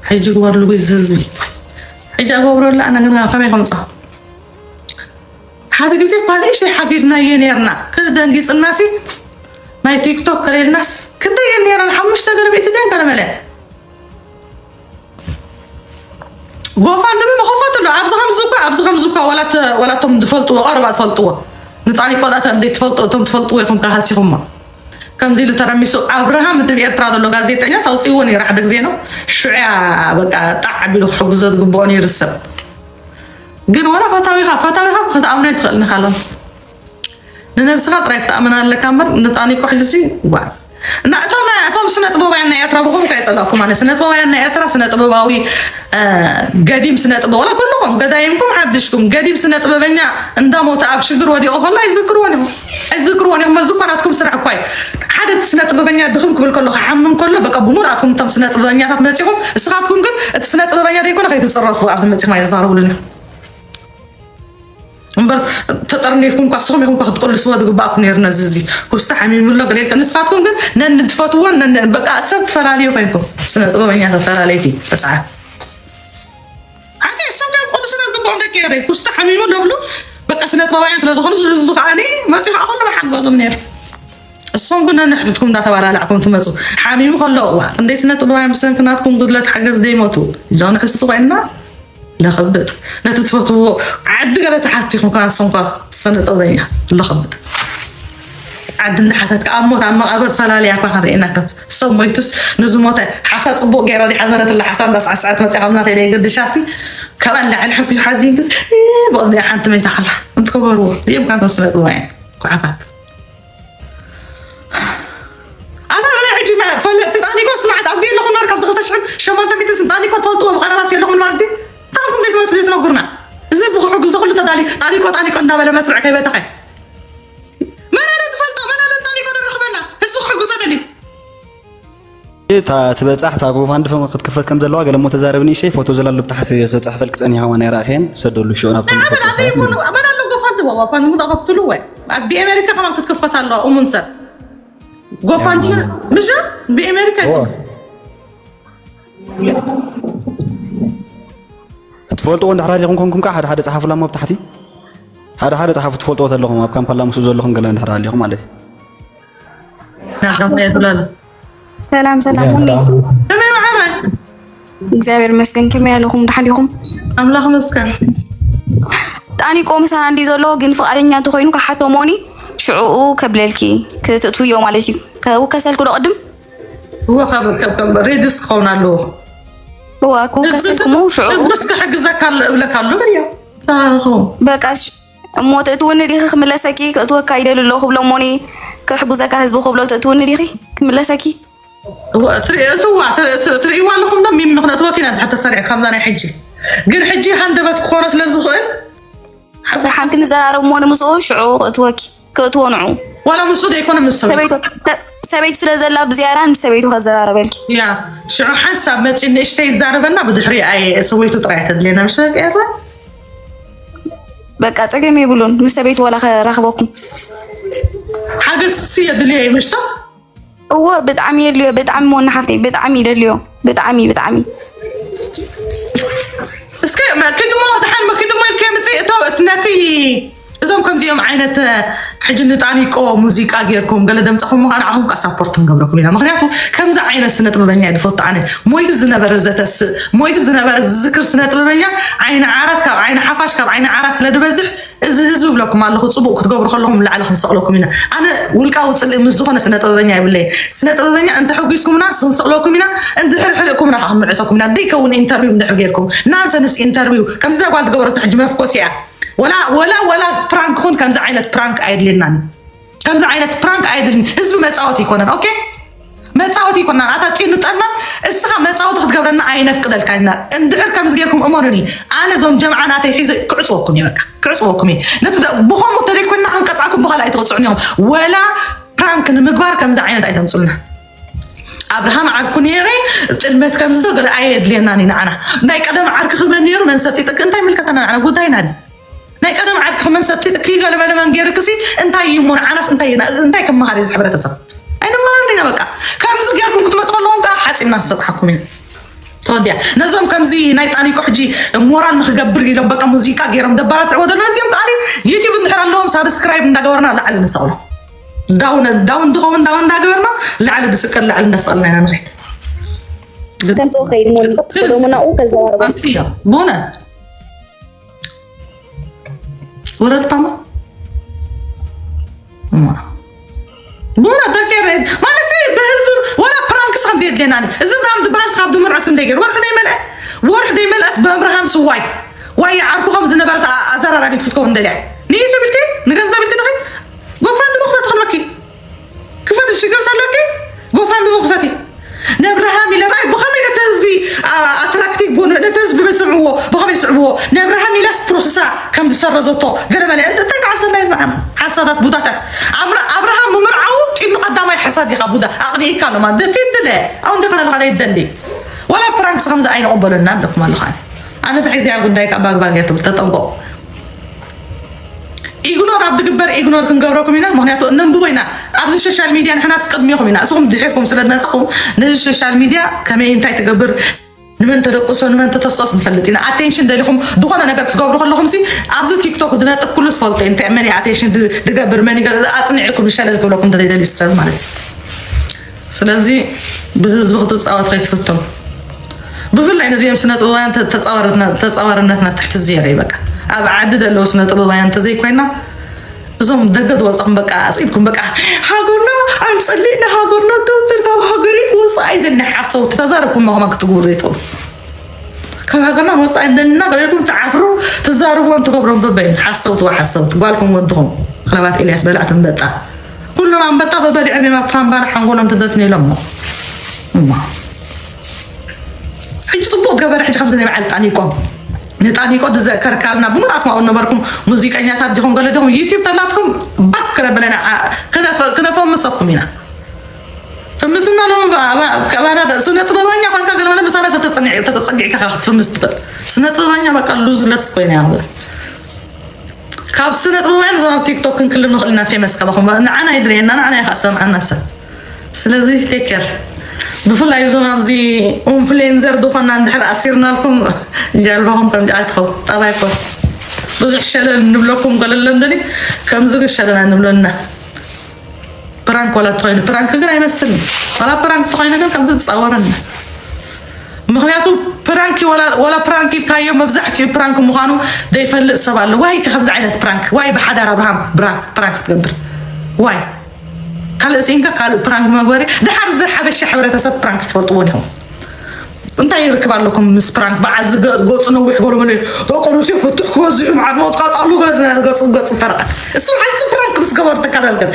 ሕጂ ግበርሉ ግዜ ህዝቢ። ሕጂ ኣገብረሉ ኣነ ግን ከመይ ከምፃ ሓደ ግዜ እኳ ንእሽተይ ሓጊዝናዮ ነርና ክደንጊፅናሲ ናይ ቲክቶክ ከሌልናስ ክንደየን ነረን ሓሙሽተ ገለ ሚእቲ ደን ገለመለ ጎፋን ድሚ መኸፈቱ ኣሎ ኣብዚ ከምዚ እኳ ኣብዚ ከምዚ እኳ ወላቶም ዝፈልጥዎ ቀረባ ዝፈልጥዎ ንጣኒ ቆጣተ እንዴት ትፈልጡ እቶም ትፈልጥዎ ኢኹም ካሃሲኹማ ከምዚ ኢሉ ተረሚሱ ኣብርሃም እትብ ኤርትራ ዘሎ ጋዜጠኛ ሳውፂዎ ነይራ ሓደ ግዜ ነው ሽዑያ በቃ ጣዕ ቢሉ ክሕግዞ ዝግብኦ ነይሩ ሰብ ግን ወላ ፈታዊኻ ፈታዊኻ ክትኣምኖ ይትኽእል ንኻሎም ንነብስኻ ጥራይ ክትኣምን ኣለካ እምበር ንጣኒቆ ሕልሲ ዋ እና እቶም እቶም ስነ ጥበባውያን ናይ ኤርትራ ብኹም ከየፀላእኩም ኣነ ስነ ጥበባውያን ናይ ኤርትራ ስነ ጥበባዊ ገዲም ስነ ጥበብ ወላ ኩልኹም ገዳይምኩም ሓድሽኩም ገዲም ስነ ጥበበኛ እንዳሞተ ኣብ ሽግር ወዲቑ ከሎ ኣይዝክርዎን ኢኹም ኣይዝክርዎን ኢኹም እዚ እኳ ናትኩም ስራሕ እኳ እዩ ሓደ ስነ ጥበበኛ ድኽም ክብል ከሎ ክሓምም ከሎ በቃ ብሙሉኣትኩም እቶም ስነ ጥበበኛታት መፂኹም እስኻትኩም ግን እቲ ስነ ጥበበኛ ዘይኮነ ከይትፅረፉ ኣብዚ መፂኹም ኣይተዛረቡሉን ኢኹም እምበር ተጠርኒፍኩም እኳ ስኹም ኢኹም ክትቅልስዎ ዝግባእኩም ነይሩ ነዚ ህዝቢ ኩስታ ሓሚሙ ኣሎ ገለ ኢልኩም ንስኻትኩም ግን ነንትፈትዎን በቃ ሰብ ትፈላልዩ ኮይንኩም ስነ ጥበበኛ ተፈላለይቲ ተስዓ ሓቂ ሰብ ናይ ቆሉ ስነ ዝግባኦም ደቂ ኤረይ ኩስታ ሓሚሙ ለብሉ በቃ ስነ ጥበባውያን ስለ ዝኾኑ ህዝቢ ከዓ መፂ ከዓ ኩሉ ሓገዞም ነይሩ እሶም ግን ነንሕትትኩም እንዳተባላላዕኩም ትመፁ ሓሚሙ ከሎ እዋ ክንደይ ስነ ጥበባውያን ብሰንኪ ናትኩም ጉድለት ሓገዝ ደይሞቱ ጃኑ ሕሱ ኮይንና ለኸብጥ ነቲ ትፈትዎ ዓዲ ገለ ተሓቲኹም ከኣ ንሶም ከኣ ስነ ጥበበኛ ለኸብጥ ዓዲ እንዳሓተትካ ኣብ ሞት ኣብ መቓብር ፈላልያ እኳ ክንርእየና ከም ሰብ ሞይቱስ ንዝሞተ ሓፍታ ጽቡቕ ገይራ ዲሓ ዘረትላ ሓፍታ እንዳሳዕሰዐት መጽያ ካብ ናተይ ደይገድሻሲ ካብኣ ንላዕሊ ሕጉ ሓዚንክስ ብቕድሚኣ ሓንቲ መይታ ከላ እንትከበርዎ እዚኦም ካብ ስነ ጥበባውያን ኩዓፋት ኣታ ናይ ሕጂ ፈለጥቲ ጣኒቆ ስማዕት ኣብዚ የለኹም በር ካብዚ ክልተ ሽሕን ሸሞንተን ሚእትን ጣኒቆ ትፈልጥዎ ብቐረባስ የለኹም ማለት እዩ እንታይ ኢልኩም ዘይትመልሱ ዘይትነግሩና እዚ ህዝቢ ክሕግዞ ኩሉ ተዳልዩ ጣኒቆ ጣኒቆ እንዳበለ መስርዕ ከይበተኸ መን ኣለ ትፈልጦ መን ኣለ ጣኒቆ ዝረኽበና ህዝቢ ክሕግዞ ደልዩ እታ ትበጻሕ እታ ጎፋንድፈ ክትክፈት ከም ዘለዋ ገለሞ ተዛረብ ንእሽተይ ፎቶ ዘላሉ ብታሕቲ ክፅሕፈልክ ፀኒሖማ ናይ ረኣኽየን ሰደሉ ሽዑ ናብቶም ኣበን ኣሎ ጎፋንድፈ ጎፋንድፈ ከፍትሉ ወይ ኣብ ቢኤመሪካ ከማን ክትክፈት ኣለዋ እሙን ሰብ ጎፋንድፈ ምሽ ቢኤመሪካ ይፅቡ ትፈልጥዎ እንድሕር ሃሊኹም ኮንኩም ከዓ ሓደ ሓደ ፀሓፉላ ሞ ብታሕቲ ሓደ ሓደ ፀሓፉ ትፈልጥዎ ተለኹም ኣብ ካምፓላ ምስኡ ዘለኹም ገለ እንድሕር ሃሊኹም ማለት እዩ ናኸመ የብላሉ ሰላም ሰላም ሙኒ ከመይ መዓረ እግዚኣብሔር ይመስገን ከመይ ኣለኹም ደሓን ዲኹም ኣምላኽ መስገን ጣኒቆ ምሳና እንዲ ዘሎ ግን ፍቃደኛ እንተኮይኑ ክሓቶ ሞኒ ሽዕኡ ከብለልኪ ክትእትውዮ ማለት እዩ ከውከሰልኩ ዶ ቅድም እወ ካብ ሬድስ ክኸውን ኣለዎ እዋ ክውከሰልኩሞ ሽዕኡ ሬድስ ክሕግዘካ ኣሎ እብለካ ኣሎ በያ ታኹ በቃ እሺ እሞ ትእትውኒ ዲኺ ክምለሰኪ ክእትወካ ይደሊ ኣለኹ ክብሎ እሞኒ ክሕጉዘካ ህዝቢ ክብሎ ትእትውኒ ዲኺ ክምለሰኪ እትዋ ትርእይዋ ኣለኹም ዶ ሚሚ ክነእትወኪ ኢና ድሓር ተሰሪዕ ከምዛ ናይ ሕጂ ግን ሕጂ ሃንደበት ክኾኖ ስለ ዝኽእል ብሓንቲ ንዘራረብ እሞ ንምስኡ ሽዑ ክእትወኪ ክእትዎ ንዑ ዋላ ምስኡ ዘይኮነ ምስ ሰበይቱ ሰበይቱ ስለ ዘላ ብዝያዳ ንሰበይቱ ከዘራረበልኪ ያ ሽዑ ሓንሳብ መፂኡ ንእሽተይ ይዛረበና ብድሕሪ ኣየ ሰበይቱ ጥራይ ተድልየና ምሽ ቀረ በቃ ፀገም የብሉን ምስ ሰበይቱ ዋላ ከራኽበኩም ሓገዝሲ የድልዮ እዩ ምሽቶ እዎ ብጣዕሚ የድልዮ ብጣዕሚ ሞና ሓፍተይ ብጣዕሚ ይደልዮ ብጣዕሚ ብጣዕሚ እስከ መኪድሞ ድሓን መኪድሞ ኢልከ ምፅእ እቶ ነቲ እዞም ከምዚኦም ዓይነት ሕጂ ንጣኒቆ ሙዚቃ ጌርኩም ገለ ደምፀኹም ምዃን ዓኹም ካ ሳፖርት ንገብረኩም ኢና ምክንያቱ ከምዚ ዓይነት ስነ ጥበበኛ ድፈቱ ኣነ ሞይቱ ዝነበረ ዘተስእ ሞይቱ ዝነበረ ዝዝክር ስነ ጥበበኛ ዓይኒ ዓራት ካብ ዓይኒ ሓፋሽ ካብ ዓይኒ ዓራት ስለ ድበዝሕ እዚ ህዝቢ ብለኩም ኣለኹ ፅቡቅ ክትገብሩ ከለኹም ንላዕሊ ክንሰቅለኩም ኢና ኣነ ውልቃዊ ፅልኢ ምስ ዝኾነ ስነ ጥበበኛ ይብለይ ስነ ጥበበኛ እንተሕጒስኩምና ክንስቅለኩም ኢና እንድሕር ሕርቅኩምና ከዓ ክንምዕሰኩም ኢና ደይከውን ኢንተርቪው እንድሕር ጌርኩም ናንሰንስ ኢንተርቪው ከምዚ ዛ ጓል ዝገበረቶ ሕጂ መፍኮስ እያ ወላ ወላ ወላ ፕራንክ ኹን ከምዚ ዓይነት ፕራንክ ኣየድልየናን እዩ ከምዚ ዓይነት ፕራንክ ኣየድልን ህዝቢ መፃወት ይኮነን ኦኬ መፃወት ይኮናን ኣታ ፂኑ ጠና እስኻ መፃወት ክትገብረና ኣይነፍቅደልካ ኢና እንድሕር ከምዚ ጌርኩም እመኑኒ ኣነ ዞም ጀምዓ ናተይ ሒዘ ክዕፅወኩም እየ በቃ ክዕፅወኩም እየ ነቲ ብኸምኡ ተደይኮንና ክንቀፃዕኩም ብኻልእ ኣይትቕፅዑን ኢኹም ወላ ፕራንክ ንምግባር ከምዚ ዓይነት ኣይተምፅሉና ኣብርሃም ዓርኩ ነይረ ጥልመት ከምዚ ዶ ገለ ኣየድልየናን እዩ ንዓና ናይ ቀደም ዓርኪ ክመን ነይሩ መን ሰጢጥክ እንታይ ምልከተና ንዓና ጉዳይና ድዩ ናይ ቀደም ዓርኪ ክመን ሰጢጥኪ ገለ መለ መን ገይርክሲ እንታይ እዩ እሞ ንዓናስ እንታይ እንታይ ክመሃር እዩ እዚ ሕብረተሰብ ኣይንመሃርን ኢና በቃ ከምዚ ገይርኩም ክትመፁ ከለኹም ከዓ ሓፂብና ክሰጥሓኩም እዩ ተወዲያ። ነዞም ከምዚ ናይ ጣኒቆ ሕጂ ሞራል ንክገብር ኢሎም በቃ ሙዚቃ ገይሮም ደባራትዕዎ ዘሎ ነዚኦም ከዓኒ ዩቲዩብ እንድሕር ኣለዎም ሳብስክራይብ እንዳገበርና ላዕሊ ንሰቕሎ። ዳውን ዳውን ድኸውን ዳውን እንዳገበርና ላዕሊ ዝስቀል ላዕሊ እንዳሰቐልና ኢና ንኸይድ። ከምቲ ከይድ ሞን ሎሙናኡ ከዘራርባ ኣንስዮ ብእውነት ወረድካሞ ብእውነት ደቂ ኤረይ ማለት ሲ ብህዝብ ወላ ፕራንክስ ከም ዘየድልየና እዚ ብራም ዝበሃል ካብ ድምርዖስ ክንደይ ገይሩ ወርሒ ደይመልአ ወርሒ ደይመልአስ ብእምርሃም ስዋይ ዋይ ዓርኩ ከም ዝነበረት ኣዘራራቢት ክትከውን ደልያ ንዩቱብ ኢልኪ ንገንዘብ ኢልኪ ትኸ ጎፋንድሚ ክፈት ክልበኪ ክፈት ሽግር ተለኪ ጎፋንድሚ ክፈቲ ነብርሃም ኢለ ራይ ብኸመይ ነቲ ህዝቢ ኣትራክቲቭ ቦነ ነቲ ህዝቢ ብስዕብዎ ብኸመይ ስዕብዎ ነብርሃም ኢላስ ፕሮሰሳ ከም ዝሰረዘቶ ገለ መለ እንታይ ከዓብ ሰናይ ዝመዓም ሓሳዳት ቡዳታት ኣምረ ኣብርሃም ምምርዓው ጢኑ ቀዳማይ ሓሳድ ኢኻ ቡዳ ኣቕኒኢካ ኣሎ ማለት ደኪ ድለ ኣው እንደ ከለኻ ደይ ደሊ ወላ ፕራንክስ ከምዚ ኣይንቕበለና ኣለኩም ኣለኻ ኣነ ተሒዝያ ጉዳይ ካብ ባግባግ እያ ትብል ተጠንቀቑ ኢግኖር ኣብ ዝግበር ኢግኖር ክንገብረኩም ኢና ምክንያቱ እነንብቦ ኢና ኣብዚ ሶሻል ሚድያ ንሕና ስቅድሚኹም ኢና እስኹም ድሒርኩም ስለ ዝመፅኹም ነዚ ሶሻል ሚድያ ከመይ እንታይ ትገብር ንመን ተደቅሶ ንመን ተተስኦስ ንፈልጥ ኢና ኣቴንሽን ደሊኹም ዝኾነ ነገር ክትገብሩ ከለኹም ሲ ኣብዚ ቲክቶክ ዝነጥፍ ኩሉ ዝፈልጦ እዩ እንታይ መን ኣቴንሽን ዝገብር መን ኣፅኒዕኩም ይሸለል ክብለኩም እንተዘይደሊ ሰብ ማለት እዩ ስለዚ ብህዝቢ ክትፃወት ከይትፍቶም ብፍላይ ነዚኦም ስነ ጥበባውያን ተፃዋርነትና ትሕቲ ዜሮ እዩ በቃ ኣብ ዓዲ ዘለዉ ስነ ጥበባውያን እንተዘይኮይና እዞም ደገ ዝወፀኹም በቃ ኣፅኢልኩም በቃ ሃገርና ኣንፅሊ ንሃገርና ተውትን ካብ ሃገሪ ክወፅእ ኣይደሊ ሓሰውቲ ተዛረብኩም መኸማ ክትግብሩ ዘይትኽእሉ ካብ ሃገርና ወፃኢ እንደልና ገለልኩም ትዓፍሩ ትዛርብዎን ትገብሮም በበይን ሓሰውቲ ወሓሰውቲ ጓልኩም ወድኹም ክለባት ኤልያስ በላዕቲ ኣንበጣ ኩሎም ኣንበጣ በበሊዖም እዮም ኣብ ትራምባና ሓንጎሎም ተደፍኒሎም እሞ እሞ ሕጂ ፅቡቅ ገበረ ሕጂ ከምዚ ናይ በዓል ጣኒቆም ንጣኒቆ ዝዘከርካልና ብምልኣት ማኡ ነበርኩም ሙዚቀኛታት ዲኹም ገለ ዲኹም ዩቲብ ተላትኩም ባክ ክነብለና ክነፈምሰኩም ኢና ፍምስና ሎም ባና ስነ ጥበባኛ ኮንካ ገለ መለ ምሳና ተተጸጊዕካ ክትፍምስ ትኽእል ስነ ጥበባኛ በቃ ሉዝ ለስ ኮይና ያለ ካብ ስነ ጥበባውያን እዞም ኣብ ቲክቶክ ክንክልም ንኽእል ኢና ፌመስ ካባኹም ንዓና ይድልየና ንዓና ኢኻ ሰምዓና ሰብ ስለዚ ቴክ ኬር ብፍላይ እዞም ኣብዚ ኢንፍሉዌንሰር ዝኾና እንድሕር ኣሲርናልኩም ጃልባኹም ከም ጃዓ ትኸው ጠባይ ኮ ብዙሕ ሸለል ንብለኩም ገለለን ደሊ ከምዚ ግን ሸለል ኣይንብለና ፕራንክ ዋላ ተኾይኑ ፕራንክ ግን ኣይመስልን ዋላ ፕራንክ ተኾይኑ ግን ከምዚ ዝፃወረና ምክንያቱ ፕራንክ ወላ ፕራንክ ኢልካዮ መብዛሕትኡ ፕራንክ ምዃኑ ዘይፈልጥ ሰብ ኣሎ ዋይ ከምዚ ዓይነት ፕራንክ ዋይ ብሓዳር ኣብርሃም ፕራንክ ትገብር ዋይ ካልእ ሲንካ ካልእ ፕራንክ መግበሪ ድሓር እዚ ሓበሻ ሕብረተሰብ ፕራንክ ትፈልጥዎ ዲኹም እንታይ ይርክብ ኣለኩም ምስ ፕራንክ በዓል ዝገፁ ነዊሕ ጎልመለ ደቂ ኣንስትዮ ፍትሕ ክበዝሑ መዓት መወጥቃጣሉ ገለ ገፁ ገፁ ፈረቐ እሱ ሓንቲ ፕራንክ ምስ ገበሩ ተካዳልገን